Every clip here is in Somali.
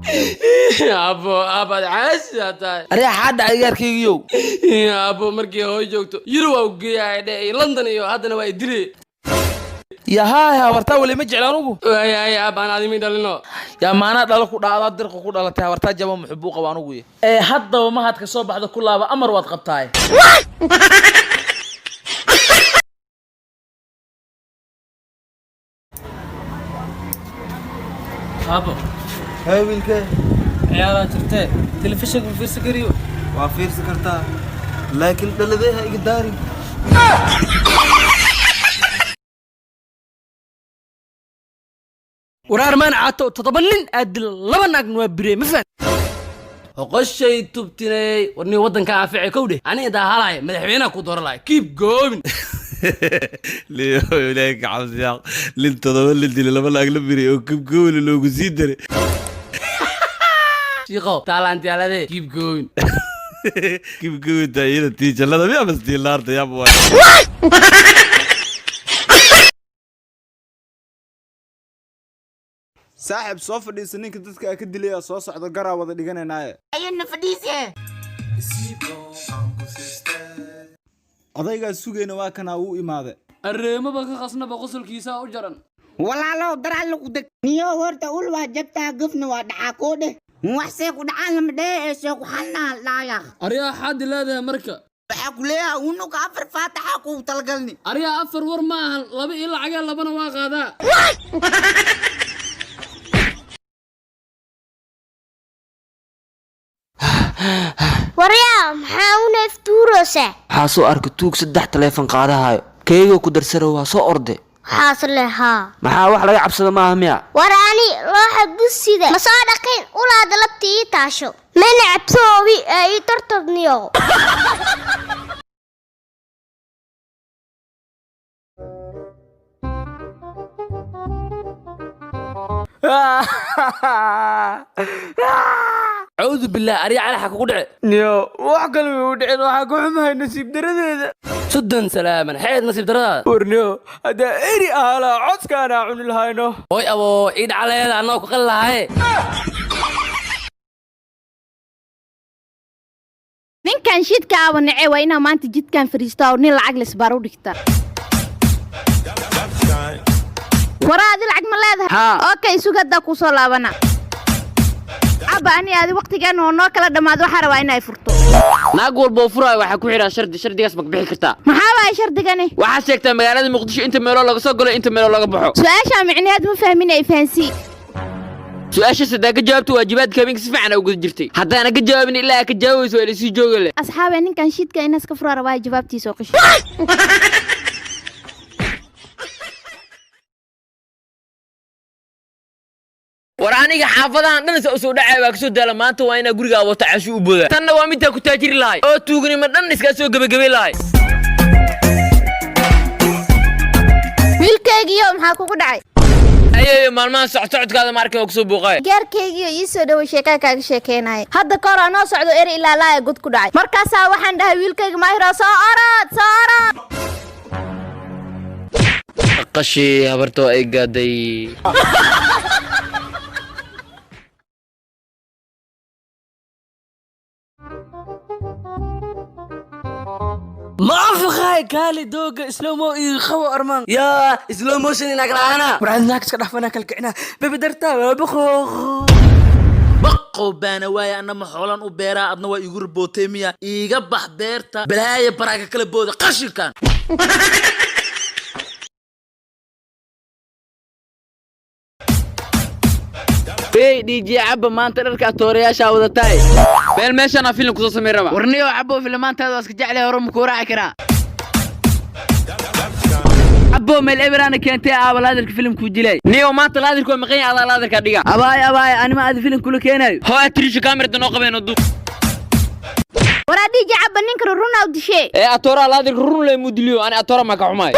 Aabbo, aabaad caasidaa tahay. Aryaa, xaa dhacay gaarkaygiyow? Aabbo, markii hooy joogto Yurub waa u geeyahay dhe iyo London iyo haddana waa idilay. Yahaay, habartaa weli ma jecla anugu. Waay aab, aan adimi dhalino. Yaa maanaa dhalo ku dhaadaa dirqa ku dhalatay? Habartaa jaba muxubuu qaba anugu ee haddaba mahadka soo baxda ku laaba, amar waad qabtaay. Aabbo. Hee wiilkee. Ciyaaraa jirtee, telefishinka ma fiirsan kariyo. Waa fiirsi kartaa, laakiin dhaladee ha iga daarin. Waraar maan caato, 7 nin aad dil, 2 naagna waa birey, ma fahan hoqoshay tubtinay. War nin waddanka anficay kow dheh, ani intaa halaaya madaxweynaha ku dooran lahay. Keep going. Liyo, ilaahay ka cabsiyaa. Lin 7 la dilay, 2 naag la biray oo kibgooni loogu sii daray. Shiiqow, taalaantiyaaladee, keep going. Kibgoonta iyada tii jannada miyaa bas tii naarta yaaba waay. Saaxib, soo fadhiisa. Ninka dadka ka dilaya soo socdo, garaa wada dhiganaynaaye. Ayana fadhiise. Odaygaa sugayna waa kanaa, uu imaade. Arreemaba ka khasnaba, qosolkiisaa u jaran. Walaalow, daraal lagu deg niyo. Horta ul waa jabtaa, gafna waa dhacaa koo dheh. Wax see ku dhacaan lama dhehe ee see ku xalnaa dhaaya. Aryaa, xaadi leedahay marka. Waxaa ku leeyahay unuka 4 faataxa kugu talagalni. Aryaa, 4 war ma ahan, 2 ii lacagee, 2na waa qaadaa. Waryaa, maxaa u neeftuuroosaa? Waxaa soo arkay tuug 3 taleefon qaadahayo, keygoo ku darsaro, waa soo orde. Waxaas leh haa. Maxaa, wax laga cabsado maaha miya? War ani looxa dusida ma soo dhaqin, ulaada labta ii taasho, mana cabsoobi ee ii tortorniyo. Acuudu billaah, aryaa, calaxa kugu dhice. Niyo, wax kale way u dhicin, waxaa ku xumahay nasiib daradeeda. 30 salaaman, xeed nasiib daradaada. War niyo, haddaa eri ahaa lahaa codkaanaa cuni lahayno. Hooy aboo, ii dhacaleeda annagoo ku qali lahaaye. Ninkan shidka aawa nece, waa inaa maanta jidkan fariisto oo nin lacag lisbaar u dhigta. Waraa, adi lacag ma leedahay? Okay, sug, haddaa kuu soo laabana. Abba, ani adi waqtigan oo noo kala dhammaado, waxaa rabaa inay furto. Naag walba oo furaayo waxaa ku xidhaa shardi. Shardigaas ma bixi kartaa? Maxaa waaya shardigani? Waxaad sheegtaa magaalada Muqdisho inta meeloo laga soo galo, inta meeloo laga baxo. Su-aashaa micnaheed ma fahmin, ay fahansii. Su-aashaas haddaa ka jawaabto, waajibaadka habeenka si fiican aa u guda jirtay. Haddaana ka jawaabin, ilaa aa ka jawaabayso waa lasii jooga leh. Asxaabe, ninkan shidka inaas ka furaa rabaa, jawaabtiisa oo qish. War aniga xaafadahan dhan isa usoo dhacaya waa kasoo daala. Maanta waa inaa gurigaa wata casho u booda. Tanna waa midtaa ku taajiri lahay oo tuuganimo dhan iskaa soo gebagabay lahay. Wiilkaygiyo, maxaa kugu dhacay? Ayeeyo, maalmahan socsocodkaada ma arkin oo kusoo buuqay. Gaarkaygiyo, ii soo dhowo, sheekaa kaaga sheekeynaya. Hadda ka hor anoo socdo, eri ilaa laaya god ku dhacay. Markaasaa waxaan dhahay wiilkayga maahiro, soo orod, soo orod. Qashii habartoo ay gaaday. Ma afaqaay kaali dooga slow mo ii qabo armaan yaa slow motion inaag la'aana. War naag iska dhaafana kala kicinaa bebi dartaa waa baqooq baqow baana waaya. Anna ma xoolan u beeraa, adna waa iigu ribootay miya? Iiga bax beerta, balaaya baraaga kala booda qashinkan. Hey DJ Cabba, maanta dharka atoorayaashaa wadataay, meel meeshaan filim kusoo samey raba. Warniyo Cabbo, filimaantaada waa iska jeclay, hore ma kuu raaci karaa? Cabbo, meel eberaana keentay, aaba laadirka filimkuu dilay. Niyo, maanta laadirka waa maqan yahay, adaa laadirka dhiga. Abaay abaay, anima aadi filim kula keenayo. Hoo atirisho, kaamirada noo qabeen oo duub. Waraa DJ Cabba, ninka runa u dishee. Ee atooraa laadirka run lee muu diliyo, ani atoora maa ka xumaay.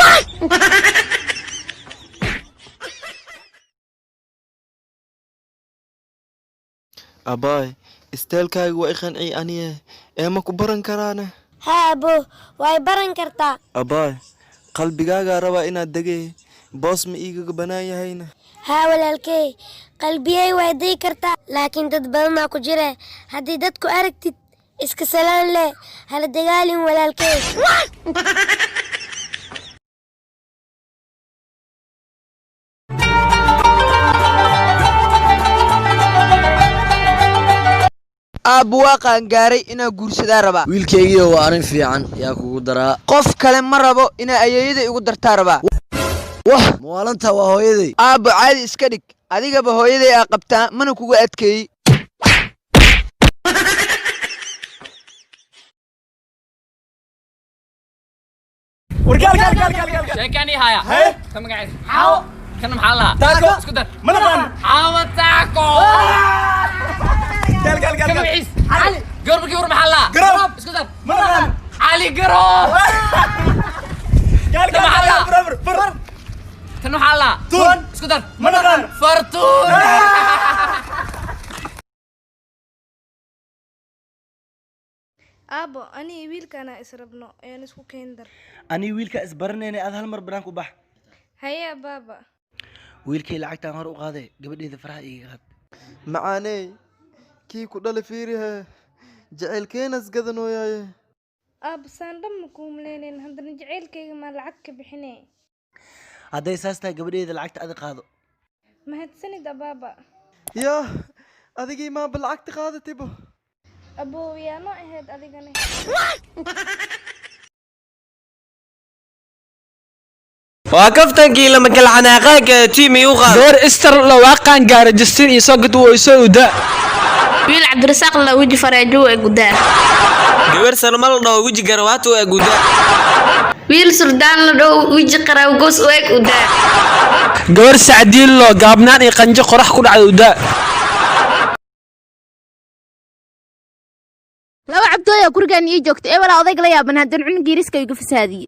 Abaay, isteelkaaga waa i qanciy aniye, ee ma ku baran karaane? Haa abo, way baran kartaa. Abaay, qalbigaagaa rabaa inaad degee. Boos ma iigaga bannaan yahayna? Haa walaalkey, qalbiyey waa day kartaa, laakiin dad badanaa ku jira. Haddii dadku aragtid, iska salaan leh, hala dagaalin walaalkey. Aabbu, waa qaangaaray, inaa guursadaa rabaa. Wiilkaygiio, waa arrin fiican. Yaa kugu daraa? Qof kale ma rabo, inaa ayeeyada igu dartaa rabaa. Wah, mawaalanta waa hooyaday. Aabbo, caadi iska dhig. Adigaba hooyaday aa qabtaa, mana kugu adkeeyey. Sheekani haya ka magaciisa xaawo, kana maxaa lahaa? Taako. Isku dar. Ma naqaan. Xaawo taako. Ka magaciis Cali gabar markii hore maxaa lahaa? Garoob. Isku dar. Ma naqaan. Cali Garoob. Gaal, gaal, Maxaa gaal, lahaa? fur, fur. Tan maxaa lahaa? Tuun. Isku dar. Ma naqaan. Fartuun. Aabo, ani iyo wiilkaana israbno ayaan isku keen dar. Anii wiilka isbaranayna, aad hal mar banaanku bax. Haye baaba. Wiilkay, lacagtaan hor u qaaday, gabadheeda faraha iiga qaad. Macaaney, kii ku dhali fiirihe, jacaylkeenas gadanooyaaye. Aabo, saan dhan ma kuu malaynayn, haddana jacaylkayga maa lacag ka bixinay? Hadday saas tahay, gabadheeda lacagta adi qaado. Mahadsanid abaaba. Yaa, adigii maaba lacagta qaadatibo. Aboow, yaa noo ahayd adigani? Waa kaftankii lama kala xanaaqaanka tiimi u qaad. Gabar Istar la waa qaangaara, Justin iyo soo gad way soo udaa. Wiil Cabdirasaaq la weji fareejo ee gudaa. Gabar Salma la dhaho weji garawaatu ee gudaa. Wiil Suldaan la dhow weji qaraawgoos u eg udaa. Gabar Sacdiin loo gaabnaan iyo qanjo qorax ku dhacda udaa. Laba cabdooya gurigan ii joogta ee walaa odayg la yaaban, haddana cunug yariska igu fasaadiyey.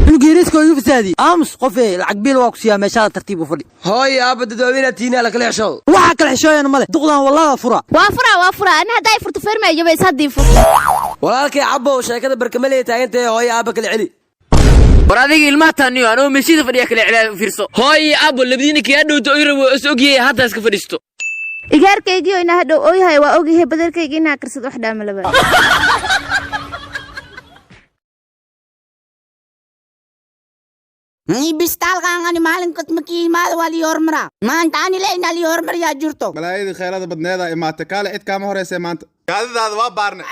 Cunug yariiska igu fasaadi. Aamus qofe, lacag biil waa ku siiyaa, meeshaada tartiib u fadhi. Hooy, aabba, dadweynaha tiina la kala xishoodo. Waxaa kala xishooyana male, duqdan wallahi waa fura. Waa fura, waa fura. Ani haddaa i furto fermaayo is haddii fur. Walaalkay Cabbow, sheekada barkamaley taagantahay. Hooy, aabba, kala celi. War adiga ilmaha taaniyo, anoo meeshida fadhiya kala celaa fiirso. Hooy, abo, labadiina kiyaa dhowto oy rabo is ogyahay, hadda iska fadhiisto. Igaarkaygiio inaa hadhow ooyahay waa ogyahay, badarkayga inaa karsad wax dhaama laba. Bistaalkan ani maalin kasta markii imaado waa lii hormaraa. Maanta ani le inaa lii hormariyaa jirto. Malaayadii kheyrada badneeda imaatay, kaale, cid kaama horeysay maanta. Kaadidaada waa baarne.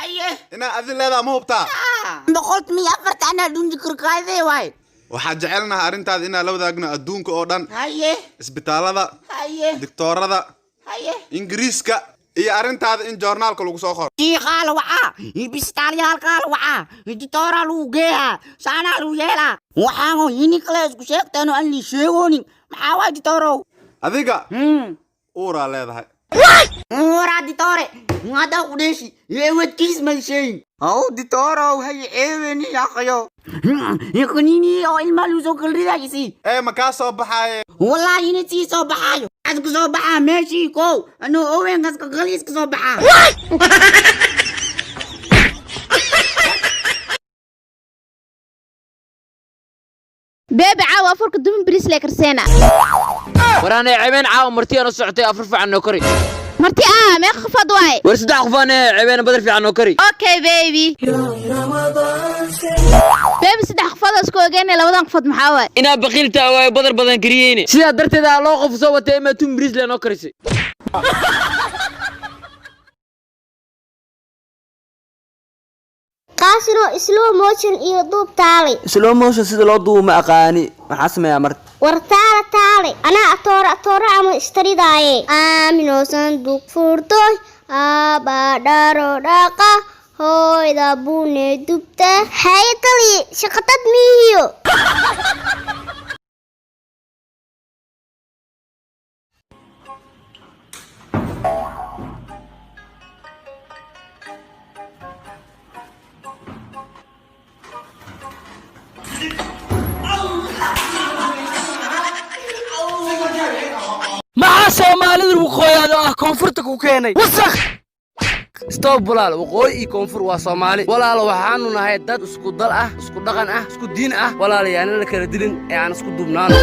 Inaa adin leedaa ma hubtaa? 140 anaa dhunji karkaadee waay. Waxaan jecelnaha arrintaada inaan la wadaagno adduunka oo dhan. Haye. Isbitaalada. Haye. Digtoorada. Haye. Ingiriiska iyo arrintaada in joornaalka lagu soo qoro. Shiiqaa la wacaa, bistaalyaalkaa la wacaa, ditooraa lagu geeyaa, saanaa lagu yeelaa. Waxaanoo yini kale isku sheegteen oo aan lii sheegoonin maxaa waay, ditoorow? Adiga uuraa leedahay. Waraa ditoore, haddaa ku dheeshi ewadkiis may sheegin. Haw ditoorow, hay ceeweni yaaqayo kaniini oo ilmaa lagu soo kalridaayisi. Ee ma kaa soo baxaaye? Wallaahi ini sii soo baxaayo as ka soo baxaa meeshii kow anuu oweenkaas ka qaliis ka soo baxaa. Beebe, caawa afurka dumin bariis lee karseena. War anay cebeen, caawa marti aan u socotay, afur fiican noo kori. Marti ah, meeqa qofood waaye? War saddex qof aan cebeen, badar fiican noo kori. Okay baby. Baby, saddex qofood oo isku ogeynay, labadan qofood maxaa waaye? Inaa baqiilta waayo, badar badan kariyeyne, sidaa darteed aa loo qof soo watay imaa tun bariis lee noo karisay. Qaasino, slow motion iyo duub taalay. Slow motion sida loo duubo ma aqaani, maxaa sameeyaa marka? War taala taalay, anaa atoora atoora ama istaridaaye. Aaminoo sanduuq furtoy, aabaa dharo dhaqa, hooyda bune dubta. Haye taliye, shaqatad miihiyo. Maxaa Soomaalida waqooyaada ah koonfurta ku keenay wasakh? Stop walaal, waqooyi iyo koonfur waa Soomaali walaal. Waxaanu nahay dad isku dal ah, isku dhaqan ah, isku diin ah walaal. Yaana la kala dilin ee aan isku duubnaano.